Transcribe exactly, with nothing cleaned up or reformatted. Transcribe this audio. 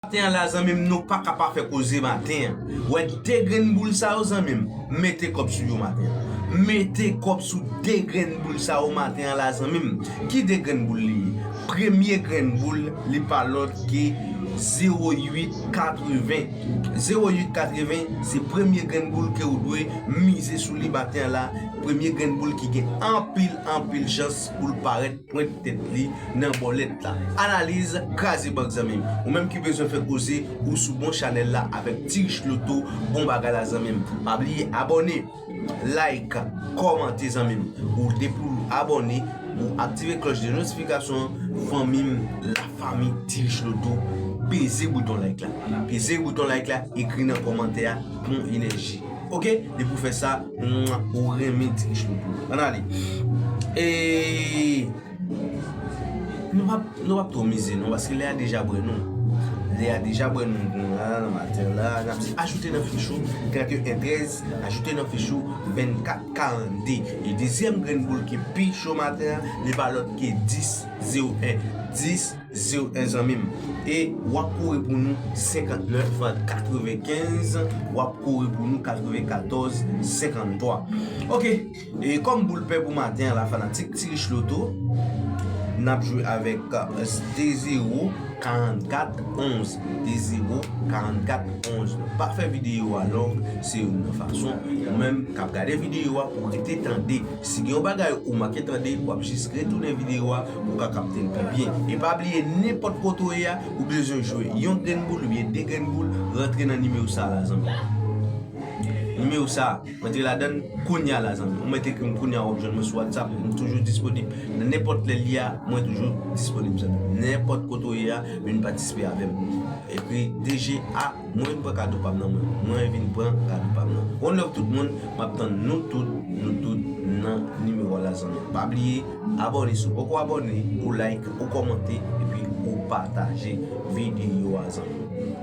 Maten an la, zanmi m, nou pa ka pa fè koze maten an. Ou wè de grenn boul sa yo, zanmi m, mete kòb sou yo maten an. Mete kòb sou de grenn boul sa yo maten an la, zanmi m. Ki de grenn boul li ye? Premye grenn boul, li pa lòt ke zewo uit katreven. Zewo uit katreven, se premye grenn boul ke ou dwe mize sou li maten an la. Premye grenn boul ki gen anpil, anpil chans pou l parèt pwent tèt li nan bòlèt la. Analiz kraze bank, zanmi m. Ou menm ki bezwen fè koze, ou sou bon chanèl la avèk Ti Rich Loto, bon bagay la, zanmi m. Pa bliye abòne, like, kòmante, zanmi m. Ou depi w abòne, ou aktive klòch de notifikasyon an, fanmi m, lafanmi Ti Rich Loto, peze bouton like la. Peze bouton like la, ekri nan kòmantè a, pran enèji. Oke? Depi w fè sa, mwa, ou renmen Ti Rich Loto. Ann ale. E nou p ap, nou p ap twò mize non, paske lè a deja bwè nou. Lè a deja bwè nou, nou la, nan maten la, n ap di ajoute nan fich ou trannteyen trèz, ajoute nan fich ou vennkat karannde. E dezyèm grenn boul ki pi cho maten an, li pa lòt ke dis zewo en. Dis zewo en, zanmi m. E w ap kore pou nou senkantnèf katrevenkenz, w ap kore pou nou katrevenkatòz senkanntwa. Oke, e kòm boul pè pou maten an la, fanatik Ti Rich Loto, n ap jwe avèk, euh, de zewo karannkat onz. De zewo karannkat onz. Pa fè videyo a long, se youn nan fason ou menm k ap gade videyo a pou rete tande. Si gen yon bagay ou manke tande, w ap jis retounen videyo a pou w ka kapte l pi byen. E pa bliye, nenpòt kote w ye a, ou bezwen jwe yon grenn boul oubyen de grenn boul, rantre nan nimewo sa la, zanmi. Nimewo sa, rantre ladan l kounye a la, zanmi. Ou mèt ekri m kounye a, w ap jwenn mwen sou WhatsApp, m toujou disponib. Nan nenpòt lè l ye a, mwen toujou disponib, zanmi. Nenpòt kote w ye a, vin patisipe avè m. Ekri D G A, mwen vin pran kado pa m nan men w. Mwen vin pran kado pa m nan. One love tout moun, m ap tann nou tout, nou tout nan nimewo a la, zanmi. Pa bliye, abòne si w poko abòne, ou like, ou kòmante, epi ou pataje videyo a, zanmi.